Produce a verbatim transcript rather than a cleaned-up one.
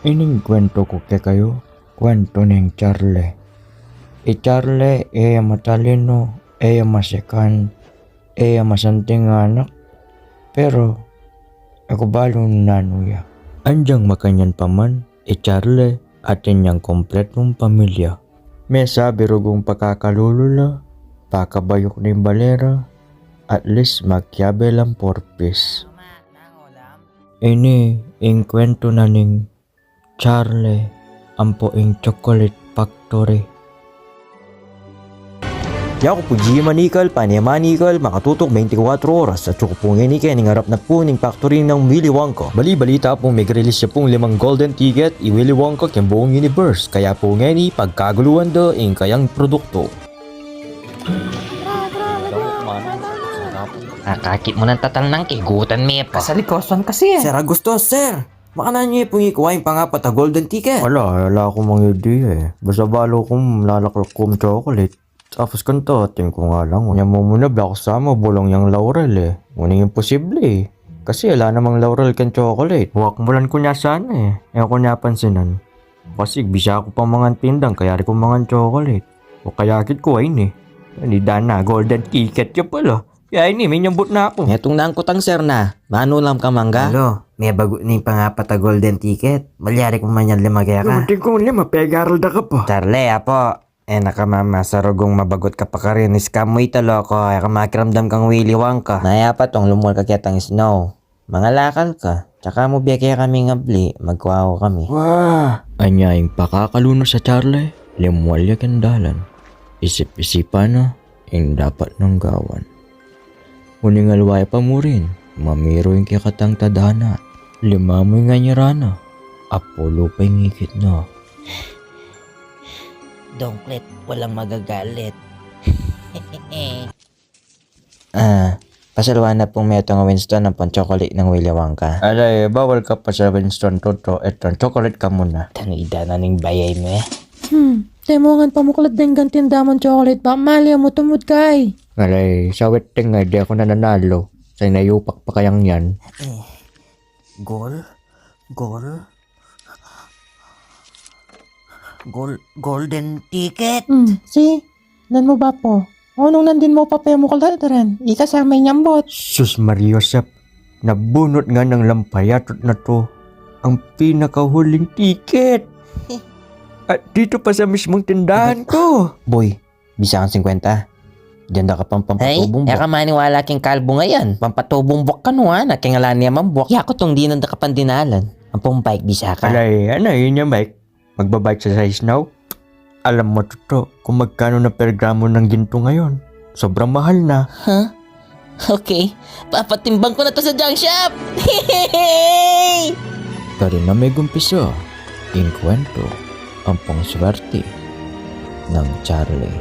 Ining kwentu ku kekayu, kwentu ning Charlie. I Charlie, e ya matalinu, e ya masikan, e ya masanting anak, pero e ku balu nanu ya. Anyang makanyan pa man, i Charlie atin yang kumpletung pamilya. Mesabi rugung pakakalulu la, pakabayuk ning bale ra, at least makiabe lang four piece. Ini ing kwentu na ning Charlie ampo ing Chocolate Factory. Yaku pu G Manikal, Pane Manikal, makatutuk beintikwatro oras, at yaku pu ngeni keni ngarap na pu ning factory nang Willy Wonka. Bali-balita pung meg-release ya pung limang golden ticket i Willy Wonka keng buung universe, kaya pu ngeni pagkaguluan da ing kayang produktu. Akakit mu nang tatalnang, kegutan me pa. Kasali koson kasi e. Sir Augusto, sir! Makananu ye pung ikua ing pangapat a golden ticket? Ala, ala ku mang idea e. Basta balu ku lalaklak kung chocolate. Tapos kanita, atin ku nga lang, nyamu mu na bla ku sama bulung yang laurel e. Ngunit imposible e. Kasi ala namang laurel keng chocolate. Wakmulan ku na sana e. E ku na pansinan. Kasi bisa ku pang mangan pindang, kayari kung mangan chocolate. O kaya akit ku ini. Ini dana, golden ticket ya pala. Kaya ini, menyambut na ku. Metung na ang kutang, sir, na. Manu lang ka mangga? Alo, mebagut ning pangapat a golden ticket. Malyari kung manyan lima keka. Dumating kung lima, pegaral da ka pa. Charlie, apo. E na ka mamasa rugung mabagut ka pa karin. Scam mu ita, loko. E ka makiramdam kang Willy Wonka. Naya pa, tung lumwal ka ketang snow. Mangalakal ka, tsaka mu bie kekaming abli, magkuaku kami. Wah! Anya ing pakakalunus a Charlie, limwal ya keng dalan. Isip-isipan na ing dapat nang gawan. Uling alwa ya pa murin, mamiru ing kekatang tadhana. Limamu ing anyara na, apo lupa ing ikit na. Dongklet, walang magagalit. Ah, pasalwa na pung metung a Winston ampong chocolate nang Willy Wonka. Alay, bawal ka pa sa Winston, Toto. Eto, chocolate ka muna. Tanu ida na ning bayay me. Hmm, temungan pamuklat deng ganting damung chocolate, baka mali mu tumud ka e. Alay, sawit ting e, di aku nananalo. Sa inayupak pa kayang yan. Eh, gol? Gol? Gol-, golden ticket. Hmm, si? Nan mu ba po? O, nung nandin mu pa pemuklat ren, ika sa me nyambut. Sus Maria Josep, nabunot nga nang lampayatut na to ang pinakahuling ticket. At dito pa sa mismong tindahan ko. Boy, bisa kang singkwenta? Dinan da ka pang pampatubung buak. Ay, e ka maniwala keng kalbu ngayan. Pampatubung buak kanu, a? Na keng ala ne mang buak. Yaku tung dinan da ka pang dinalan. Ampong bike, bisa ka? Alay, ano, yun yung bike. Magbabike sa snow. Alam mo, Toto, kung magkano na per gramo ng ginto ngayon? Sobrang mahal na. Huh? Okay, papatimbang ku na to sa junk shop! Pero na megumpisa ing kwento ampong swerte nang Charlie.